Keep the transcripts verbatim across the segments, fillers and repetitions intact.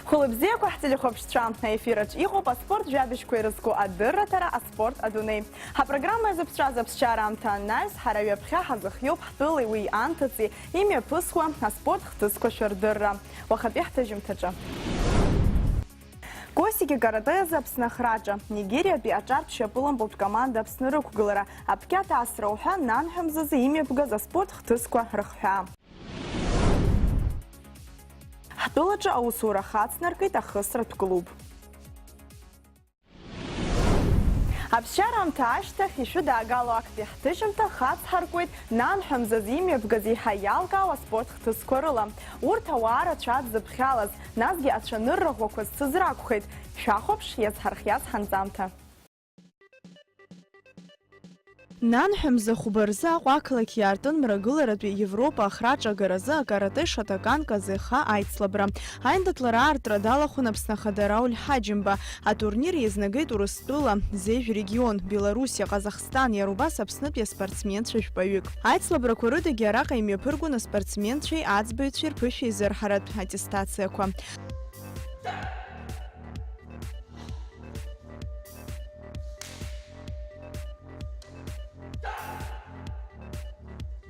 Хәылбзиақәа ҳтелехәаԥшцәа, аефир аҿы иҟоуп аспорт жәабжьқәа ирызку адырраҭара «Аспорт адунеи». Ҳапрограмма иазыԥҵәаз аԥсшьара аамҭа анаҩс, ҳара ҩаԥхьа ҳазыхиоуп ҳтәылеи уи анҭыҵи имҩаԥысуа аспорт хҭысқәа шәырдырра. Уахатәи ҳҭыжьымҭаҿы. Косики каратэ азы Аԥсны ахраҿа, Нигериатәи аҿартә шьапылампылтә команда Аԥсны рықәгылара, аԥкьаҭ асра уҳәа нанҳәа мзазы имҩаԥгаз аспорт хҭысқәа рыхҳәаа. Ҳтәылаҿы аусура хацнаркит ахысратә клуб. Аԥсшьарамҭа ашьҭахь ишәыдаагало актәи ҳҭыжьымҭа хацҳаркуеит нанҳәа мзазы имҩаԥгаз еиҳа иалкаау аспорт хҭысқәа рыла. Урҭ ауаа рацәа дзыԥхьалаз, насгьы ацәанырра ӷәӷәақәа зцыз ракәхеит. Шәахәаԥш, иазҳархиаз ҳанҵамҭа. Нанҳәа мза хәба рзы Аҟәа ақалақь иаартын мрагыларатәи Европа ахраҿагаразы акарате шотокан казеха аицлабра. Аиндаҭлара аартра далахәын Аԥсны Ахада Рауль Ҳаџьымба. Атурнир еизнагеит Урыстәыла, Зежә регион, Белоруссиа, Ҟазахстан, иара убас Аԥснытәи аспортсменцәа жәпаҩык. Аицлабрақәа рыдагьы араҟа имҩаԥыргон аспортсменцәеи аӡбаҩцәеи рԥышәеизырҳаратә аттестациақәа.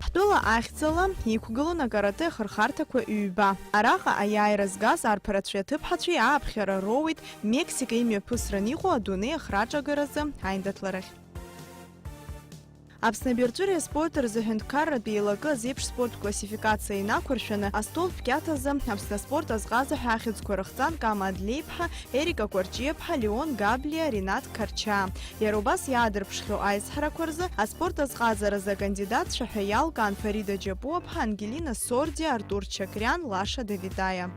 Ҳтәыла ахьӡала иқәгылон акарате ахырхарҭақәа ҩба. Араҟа аиааира згаз арԥарацәеи аҭыԥҳацәеи ааԥхьара роуеит Мексика имҩаԥысран иҟоу адунеи ахраҿагаразы аиндаҭларахь. Аԥсны абирҵәыреи аспорти рзы аҳәынҭқарратә еилакы азеиԥш спорттә классификациа инақәыршәаны, астол пкьаҭазы Аԥсны аспорт азҟаза ҳәа ахьӡқәа рыхҵан Кама Адлеиԥҳа, Ерика Кәарҷиаԥҳа, Леон Габлиа, Ринат Қарчаа. Иара убас иаадырԥшхьоу аизҳарақәа рзы аспорт азҟазаразы акандидатцәа ҳәа иалкаан Фарида Џьапуаԥҳа, Ангелина Сорди, Артур Чакриан, Лаша Давитаиа.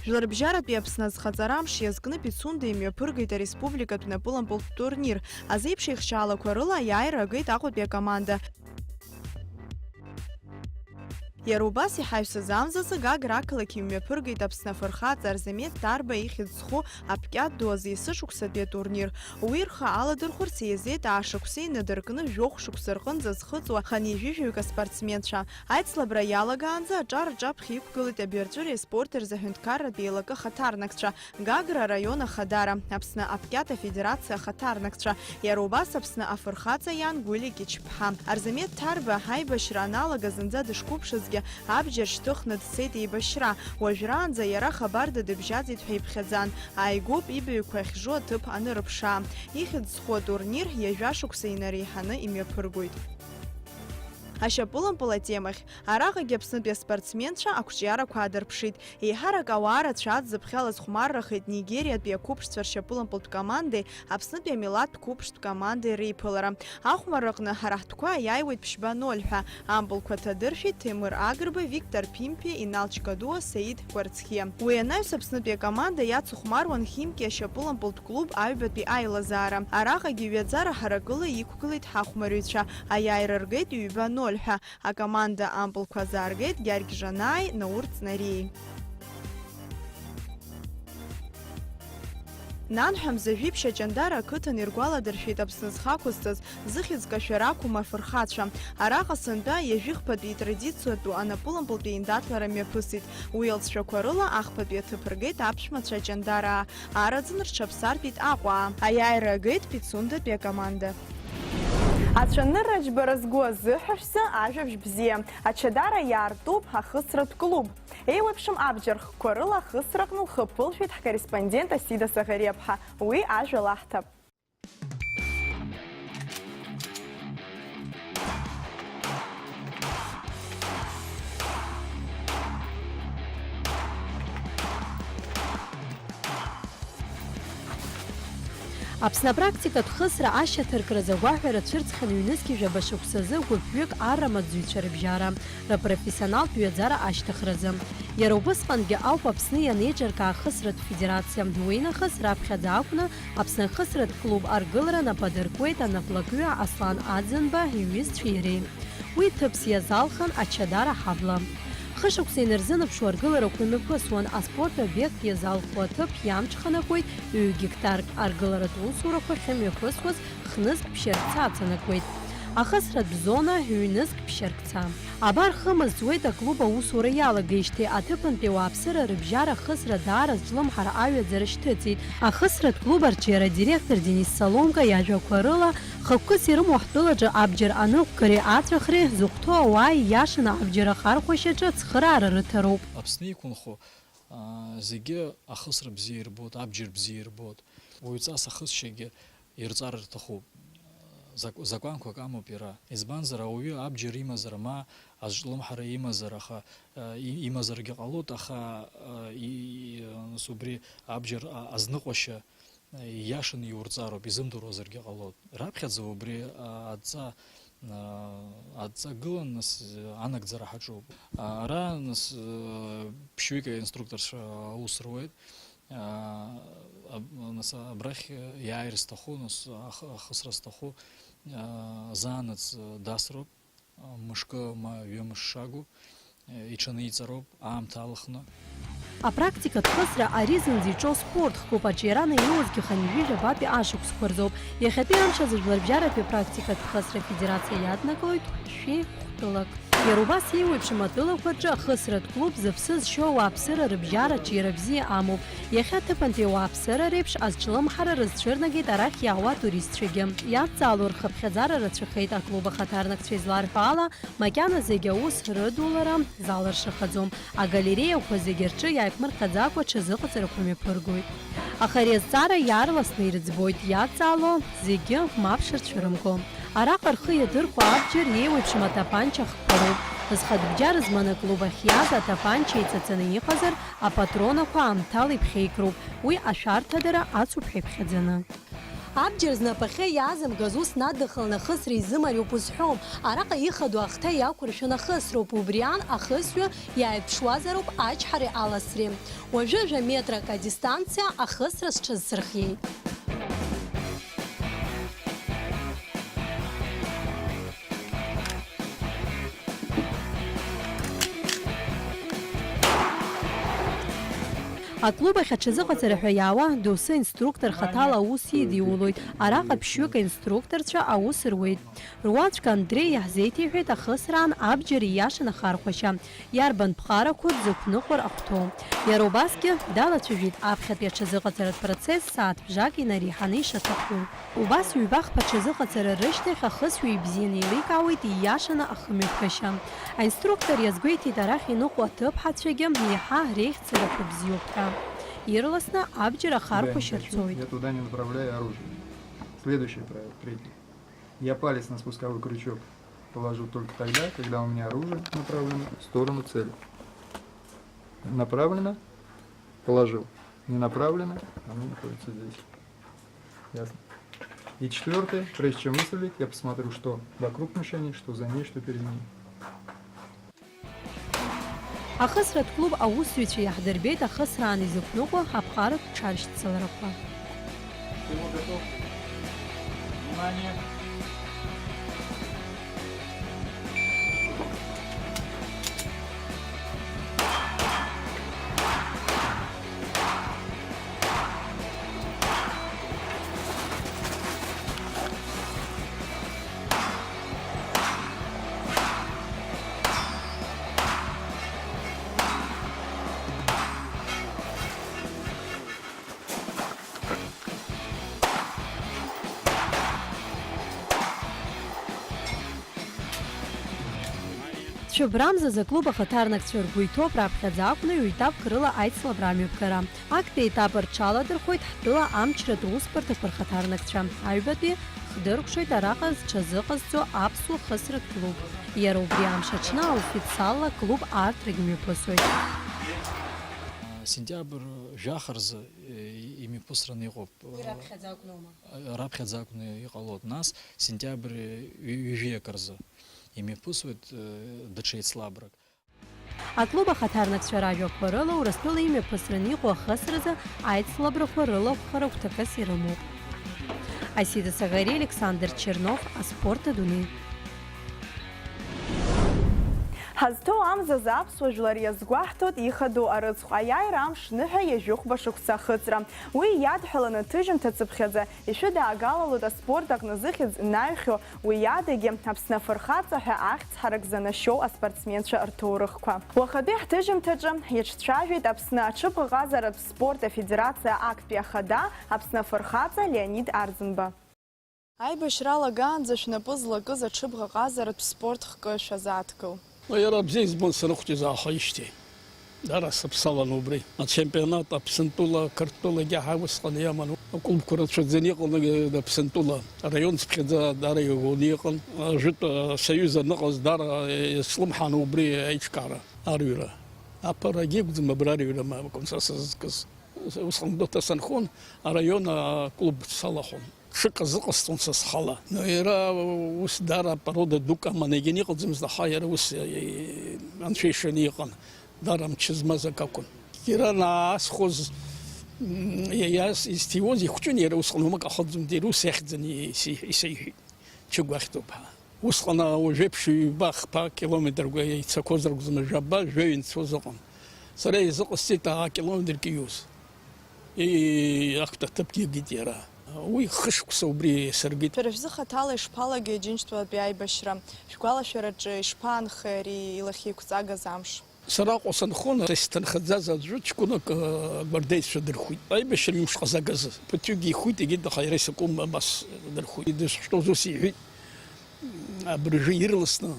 Жәларбжьаратәи Аԥсны азхаҵара амш иазкны Пицунда имҩаԥыргеит ареспубликатә напылампылтә турнир. Азеиԥш еихшьаалақәа рыла аиааира агеит Аҟәатәи акоманда. Иара убас иҳаҩсыз амзазы Гагра ақалақь имҩаԥыргеит Аԥсны афырхаҵа Арзамеҭ Ҭарба ихьӡ зху аԥкьаҭ ду азы есышықәсатәи атурнир. Уи рхы аладырхәырц еизеит аашықәса инадыркны жәохә шықәса рҟынӡа зхыҵуа хынҩажәижәаҩык аспортсменцәа. Аицлабра иалагаанӡа аҿар аҿаԥхьа иқәгылеит абирҵәыреи аспорти рзы аҳәынҭқарратә еилакы ахаҭарнакцәа, Гагра араион ахадара, Аԥсны аԥкьаҭ афедерациа ахаҭарнакцәа, иара убас Аԥсны афырхаҵа иан Гәлиа Кьычԥҳа. Арзамеҭ Ҭарба аибашьра аналага зынӡа дышқәыԥшызгьы абџьар шьҭыхны дцеит еибашьра. Уажәраанӡа иара хабарда дыбжьаӡит ҳәа иԥхьаӡан. Ааигәоуп ибаҩқәа ахьжу аҭыԥ анырыԥшаа. Ихьӡ зху атурнир ҩажәа шықәса инареиҳаны имҩаԥыргоит. Ашьапылампыл атемахь араҟагьы Аԥснытәи аспортсменцәа ақәҿиарақәа аадырԥшит. Еиҳарак ауаа рацәа адзыԥхьала зхәмаррахеит Нигериатәи ақәыԥшцәа ршьапылампылтә командеи Аԥснытәи амилаҭтә қәыԥштә командеи реиԥылара. Ахәмарраҟны ҳара ҳтәқәа иааиуеит ԥшьба ноль ҳәа. Ампылқәа ҭадыршәит Ҭемыр Агрба, Виктор Ԥимԥиа, Инал Чкадуа, Саид Кәарцхиа. Уи анаҩс Аԥснытәи акоманда иацыхәмаруан Химки ашьапылампылтә клуб аҩбатәи аилазаара. Араҟагьы ҩаӡара ҳаракыла иқәгылеит ҳахәмарыҩцәа, аиааира ргеит ҩба ноль ҳәа. Акоманда ампылқәа азааргеит Гьаргь Жанааи Наур Ҵнариеи. Нанҳәа мза жәиԥшь Аҷандара ақыҭан иргәаладыршәеит Аԥсны зхы ақәызҵаз, зыхьӡ кашәар ақәым афырхацәа. Араҟа сынтәа ҩажәихԥатәи итрадициатәу анапылампылтәи еиндаҭлара мҩаԥысит. Уи алҵшәақәа рыла ахԥатәи аҭыԥ ргеит аԥшәмацәа Аҷандараа, араӡын рҽаԥсартәит Аҟәаа. Аиааира агеит Пицундатәи акоманда. Ацәанырра џьбара згәы азыҳәа шәзы ажәабжь бзиа. Ачадара иаартуп ахысратә клуб. Еиуеиԥшым абџьар хкқәа рыла ахысраҟны лхы ԥылшәеит ҳкорреспондент Асида Саӷариаԥҳа. Уи ажәа лаҳҭап. Аԥсны апрактикатә хысра ашьаҭаркразы агәаҳәара цәырҵхьан ҩнызқь жәаба шықәсазы гәыԥҩык арра маҵзуҩцәа рыбжьара, рыпрофессионалтә ҩаӡара ашьҭыхразы. Иара убысҟангьы ауп Аԥсны ианеиҿыркаа ахысратә федерациа, уинахыс раԥхьаӡа акәны Аԥсны ахысратә клуб аргылара нап адыркуеит анаплакҩы Аслан Аӡынба иҩызцәеи иареи. Уи ҭыԥс иазалхан Ачадара ҳабла. Хышықәса инарзынаԥшуа аргыларақәа мҩаԥысуан, аспорт обиект иазалху аҭыԥ иамҽханакуеит ҩ-гектарк, аргыларатә усурақәа ахьымҩаԥысуаз хнызқь ԥшьарца аҵанакуеит. Ахысратә зона ҩнызқь ԥшьаркца. Абар, хымз ҵуеит аклуб аусура иалагеижьҭеи, аҭыԥантәи ауааԥсыра рыбжьара ахысра даара зҿлымҳара аҩаӡара шьҭыҵит. Ахысратә клуб арҿиара адиректор Денис Соломка иажәақәа рыла, хықәкыс ирымоу ҳтәылаҿы абџьар аныҟәгареи аҵәахреи зыхәҭоу ауаа ииашаны абџьар ахархәашьаҿы ацхыраара рыҭароуп. Аԥсны иқәынхо, аа, зегьы ахысра бзиа ирбоит, абџьар бзиа ирбоит. Уаҩҵас ахысшьагьы ирҵар рҭахуп. Зак-, закәанқәак амоуп иара. Избанзар, ауаҩы абџьар имазар, ма азҿлымҳара имазар, аха, э, и-, имазаргьы ҟалоит, аха, э, и-, и-, нас убри абџьар а-, азныҟәашьа, э, ииашаны иурҵароуп, изымдыруазаргьы ҟалоит. Раԥхьаӡа убри, а, адҵа, а, адҵа гылан, нас, э, анагӡара ҳаҿуп. А, ара, нас, э, ԥшьҩык аинструкторцәа аус руеит. Аа, аб-, нас абрахь иааир зҭаху, нас ах-, ахысра зҭаху, аа, заанаҵ дасроуп, мышкы ма ҩымш шагу, иҽаниҵароуп аамҭа алхны. Апрактикатә хысра ари зынӡа иҿоу спорт хкуп, аҿиара анаиуазгьы хынҩажәи жәабатәи ашықәсқәа рзоуп. Иахьатәи амш азы жәларбжьаратәи апрактикатә хысра афедерациа иаднакылоит хәшәи хәтәылак. Иара убас еиуеиԥшым атәылақәа рҿы ахысратә клуб зыԥсы зшьо ауааԥсыра рыбжьараҿ иара бзиа амоуп. Иахьа аҭыԥантәи ауааԥсыра реиԥш азҿлымҳара рызцәырнагеит арахь иаауа атуристцәагьы. Иадҵаало рхыԥхьаӡара рацәахеит, аклуб ахаҭарнакцәа изларҳәо ала, макьана зегьы аус рыдулара залыршахаӡом. Агалереиақәа зегьы рҿы иааиԥмырҟьаӡакәа ҽазыҟаҵарақәа мҩаԥыргоит. Аха ари азҵаара иаарласны ирыӡбоит, иадҵаало зегьы мап шырцәырымго. Араҟа рхы иадырхәо абџьар иеиуеиԥшым атапанча хкқәа роуп. Зхатә бџьар зманы аклуб ахь иааз атапанча еиҵаҵаны иҟазар, апатронақәа аамҭала иԥхьеикроуп, уи ашәарҭадара ацуп ҳәа иԥхьаӡаны. Абџьар знапахьы иаазымгаз ус надыхалан ахысра изымариоуп узҳәом. Араҟа ихадоу ахҭа иақәыршәаны ахысроуп, убри аан ахысҩы иааирԥшуазароуп ачҳареи аласреи. Уажәы жәа метрак адистанциа ахысра сҽазсырхиеит. Аклуб ахь аҽазыҟаҵара ҳәа иаауа доусы инструктор хаҭала аус идиулоит. Араҟа ԥшьҩык аинструкторцәа аус руеит. Руаӡәк Андреи иаҳзеиҭеиҳәеит ахысраан абџьар ииашан ахархәашьа, иарбан ԥҟарақәоу дзықәныҟәар ахәҭоу. Иара убасгьы далацәажәеит аԥхьатәи аҽазыҟаҵаратә процесс сааҭ бжак инареиҳаны ишаҭаху. Убас ҩба-хԥа аҽазыҟаҵара рышьҭахь ахысҩы ибзианы еиликаауеит ииашаны ахымҩаԥгашьа. Аинструктор иазгәеиҭеит арахь иныҟәо аҭыԥҳацәагьы иаҳа реихьӡарақәа бзиоуп ҳәа. Ирласны абџьар ахархәашьа рцоит. Я туда не направляю оружие. Следующее правило, третье. Я палец на спусковой крючок положу только тогда, когда у меня оружие направлено в сторону цели. Направлено, положил. Не направлено, оно находится здесь. Ясно. И четвёртое, прежде чем выстрелить, я посмотрю, что вокруг мишени, что за ней, что перед ней. Ахысратә клуб аусзуҩцәа иаҳдырбеит ахысраан изықәныҟәо аԥҟаратә ҽаршьцыларақәа. Внимание! Цәыббрамзазы аклуб ахаҭарнакцәа ргәы иҭоуп раԥхьаӡа акәны ҩ-етапк рыла аицлабра амҩаԥгара. Актәи етап рҽаладырхәоит ҳтәыла амчратә усбарҭақәа рхаҭарнакцәа. Аҩбатәи хдыркәшоит араҟа зҽазыҟазҵо аԥсуа хысратә клуб. Иара убри амш аҽны ауфицалла клуб аартрагьы мҩаԥысуеит. Сентиабр жәаха рзы, э, имҩаԥысраны иҟоуп. Уи раԥхьаӡа акәноума? Раԥхьаӡа акәны иҟалоит. Нас сентиабр ҩ-, ҩажәи акы рзы имҩаԥысуеит, э, даҽа еицлабрак. Аклуб ахаҭарнакцәа ражәақәа рыла, Урыстәыла имҩаԥысраны иҟоу ахысразы аицлабрақәа рылахәхара гәҭакыс ирымоуп. Асида Саӷариа, Александр Чернов, аспорт адунеи. Ҳазҭоу амзазы аԥсуа жәлар иазгәаҳҭоит ихадоу арыцхә, аиааира амш ныҳәа ҩажәихәба шықәса ахыҵра. Уи иадҳәаланы ҭыжьымҭацыԥхьаӡа ишәыдаагалалоит аспорт аҟны зыхьӡ наҩхьоу, уи адагьы Аԥсны афырхаҵа ҳәа ахьӡ ҳарак занашьоу аспортсменцәа рҭоурыхқәа. Уахатәи ҳҭыжьымҭаҿы иаҿцәажәеит Аԥсны аҽыбӷаҟазаратә спорт афедерациа актәи ахада, Аԥсны афырхаҵа Леонид Арӡынба. Аибашьра алагаанӡа шәнапы злакыз аҽыбӷаҟазаратә спорт хкы шәазааҭгыл. Иара бзиа избон саныхәҷыз аахижьҭеи. Дара сыԥсалан убри. Ачемпионат Аԥсынтәыла, Қырҭтәылагьы ҳа усҟан иаман. Аклубқәа рацәаӡаны иҟан, Аԥсынтәыла. Араион цыԥхьаӡа дара иӷәӷәаны иҟан. Ажәытә асоюз аныҟаз дара иацәлымҳан убри аиҿкаара, арҩра. Аԥарагьы иакәӡам абра арҩра ма акәын са сызкыз. Усҟан Гәдоуҭа санхон, араион аклуб салахәын. Ҽык азыҟасҵон са схала. Но иара ус даара порода дук аман, егьан иҟаӡамызт, аха иара ус, э, анцәа ишаны иҟан, даара мчы змаз акы акәын. Иара наасхәоз, м, иа-, иас-, изҭиуаз ихәҷын, иара усҟан уамак ахыҵӡомызт, иара ус иахьӡын ис-, ис-, исеиҳәеит, Чыгә ахьӡуп ҳәа. Усҟан уажәеиԥш ҩба-хԥа километрқәа ицақәоз ракәӡам, жәаба, жәаҩа инцоз ыҟан. Сара изыҟасҵеит аа километрк ииуз. Ии, актәи аҭыԥгьы игеит иара. Уи хышықәса убри иасыргеит. Шәара шәзы хаҭала ишԥалагеи Џьынџьтәылатәи аибашьра? Шәгәалашәараҿы ишԥаанхеи ари илахьеиқәҵагаз амш? Сара Аҟәа санхон, са исҭынхаӡаз аӡәы ҷкәынак, э, гвардееццәа дырхәит. Аибашьра ҩымш ҟазагазы. Ԥыҭҩыкгьы ихәит, егьит, аха иара исакәым абас дырхәит. Дышхәыҷыз ус иҳәит, абыржәы ирласны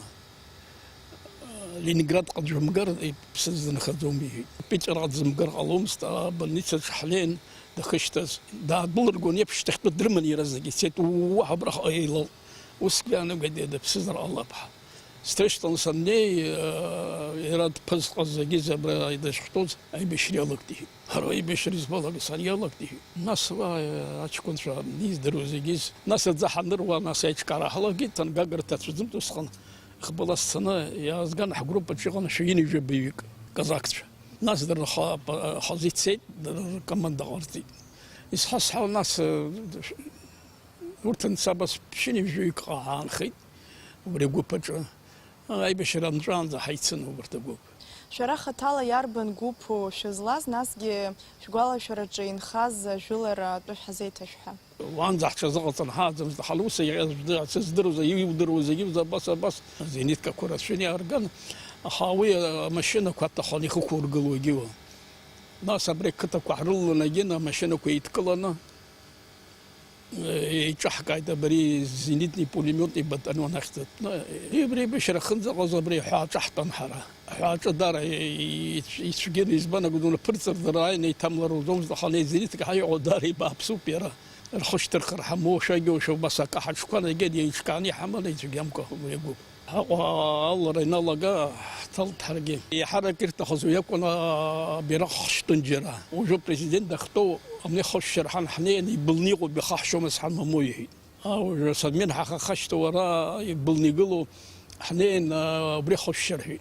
Ленинградҟа дзымгар, иԥсы зынхаӡом, иҳәеит. Питерҟа дзымгар ҟаломызт, абольницаҿы ҳнеин дахьышьҭаз. Даадәылыргон, иаԥшьҭахьтәы дрыманы иаразнак ицеит, уаҳа абраҟа еилал. Усгьы аныгәеит, иаԥсызар ҟалап ҳәа. Сҭышьҭалан саннеи, иара дԥызҟаз зегьы абра дышхәыҷыз аибашьра иалагт, иҳәеит. Ҳара аибашьра избалак саниалагт, иҳәеит. Нас уа аҷкәынцәа издыруа зегьы, нас аӡы ҳаныруа, нас аиҿкаара ҳалагеит, ҭангагара ҭацәӡамызт усҟан. Хбала сцаны иаазган, ҳгруппаҿы иҟан шәи ҩынҩажәа баҩык, казакцәа. Нас дара ха-, ҳазиццеит, дара ркоманда ҟарҵеит. Исҳәа-сҳәо, нас, э, урҭ анца абас ԥшьынҩажәаҩык ҟа-, ҳаанхеит убри агәыԥ аҿы. Аибашьра анҵәаанӡа ҳаицын убарҭ агәыԥ. Шәара хаҭала иарбан гәыԥу шәызлаз, насгьы шәгәалашәараҿы инхаз ажәылара атәы шәҳазеиҭашәҳәа. Уаанӡа ҳҽазыҟаҵан ҳааӡамызт, ҳара ус иҟьаз жәды-, сыздыруаз, иудыруаз зегьы абас, абас, зениткақәа рацәаны иаарган, аха уи амашьынақәа аҭахын ихықәургыло егьиуа. Нас абри ақыҭақәа ҳрылалан егьин, амашьынақәа еидкыланы, еиҿаҳкааит абри зенитни пулемиотни батальон ахьӡ атәны. Абри аибашьра ахьынӡаҟаз абри аҳәааҿы ҳтәан ҳара. Аҳәааҿы даара ицәгьан, избан акәын, унаԥырҵыр дара ааины иҭамлар лӡомызт, аха ани зениткаҳа иҟоу даара ибааԥсуп иара. Рхы шьҭырхыр ҳамоушәагьоушәа убас акы ҳаҽқәан, егьа еиҿкааны иҳаман ицәгьамкәа убри агәыԥ. Аҟәа алара иналага ҳҭалт ҳаргьы. Еиҳарак ирҭахыз уи акәын, абираҟ хшьтәын џьара. Уажәы апрезидент дахьтәоу амни хышәшьара ҳан ҳнеин, ибылны иҟоуп, ихаҳшьомызт ҳан мамоу иҳәеит. А, уажәы Садмир ҳахахашьҭоу ара ибылны игылоу ҳнеин, а, убри хышәшьа рҳәеит.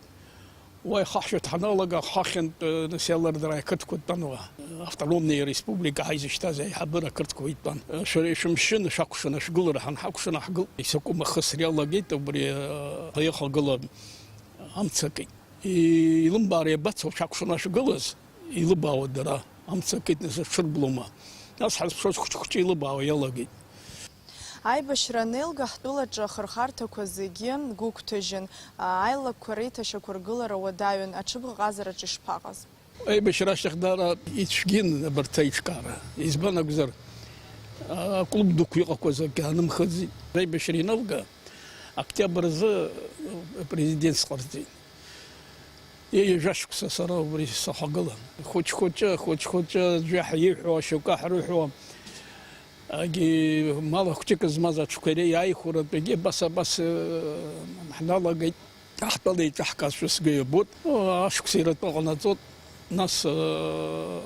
Уа ихаҳшьоит ҳаналага, ҳахьынтә, э, нас иалырдара ақырҭқәа дтәан уа. Автономниа республика ҳаизышьҭаз аиҳабыра ақырҭқәа итәан. Э, шәара ишәымшьын, шәакәшан ашәгылара ҳанҳакәшан аҳгыл. Исакәым ахысра иалагеит убри, э, аихагыла амца акит. И-, илымбаара иабацо шәакәшан ашәгылаз, илыбаауа дара, амца акит, нас аҽырблома. Нас ҳазԥшуаз хәыҷ-хәыҷы илыбаауа иалагеит. Аибашьра анеилга, ҳтәылаҿы ахырхарҭақәа зегьы гәыгәҭажьын, аилакқәа реиҭашьақәыргылара уадаҩын, аҽыбӷаҟазараҿы ишԥаҟаз? Аибашьра ашьҭахь даара ицәгьан абарҭ аиҿкаара. Избан акәзар, аклуб дуқәа иҟақәаз акы аанымхаӡеит. Аибашьра ианалга, октиабр азы апрезидент сҟарҵеит. Ҩажәа шықәса сара убри сахагылан. Хәыҷ-хәыҷы, хәыҷ-хәыҷы, аӡәы ҳиҳәо, ашьоук ҳрыҳәо, егьи мал хәҷык змаз аҽқәа иреиааихуратәгьы абас, абас, э, ҳналагеит. Аҳтәала еиҿаҳкаазшәа сгәы иабоит. Ашықәс иратәы ҟанаҵоит. Нас, э,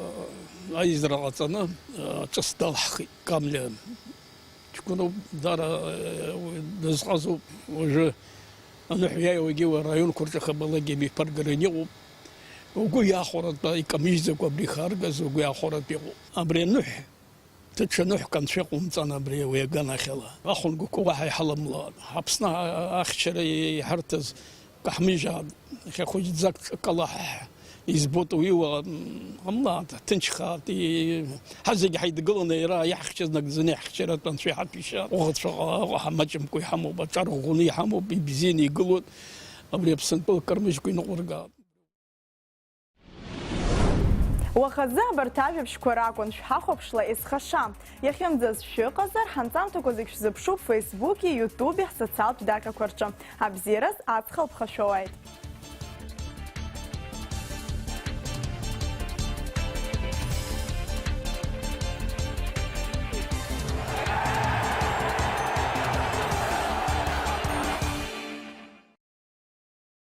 аизара ҟаҵаны, э, ҿыц далҳхит. Камлиа ҷкәыноуп, даара, э, дызҟазоуп. Уажәы аныҳәа иааиуагьы уа араионқәа рҿы хабалагьы мҩаԥыргараны иҟоуп. Угәы иахәаратәы, икамыжьӡакәа абри ихаргаз, угәы иахәаратәы иҟоуп. Абри аныҳә, даҽа ныҳәк анцәа иҟоумҵан абри уи аганахьала. Ахәылгақәа уаҳа иҳаламлан. Аԥсны ахьчара иҳарҭаз Баҳмыжьаат, иахьа хәыҷӡак ҿакала ҳа избоит уи уа, м, ҟамлаат, ҭынчхаат, и-, ҳазегь ҳаидгыланы иара иаҳхьчаз нагӡаны иаҳхьчаратәы Анцәа иҳаҭәеишьаат. Уӷәцәа ҟа-, ҟа-, маҷымкәа иҳамоуп, аҿар ӷәӷәаны иҳамоуп, ибзианы игылоит, абри Аԥсынтәыла кармыжәқәа иныҟәыргаат. Уахазы абарҭ ажәабжьқәа ракәын шәҳахәаԥшла есхаша. Иахьынӡаз шәыҟазар, ҳанҵамҭақәа зегь шәзыԥшуп Фейсбуки, Иутуби ҳсоциалтә даҟьақәа рҿы. Абзиараз аҵх алԥха шәоуааит!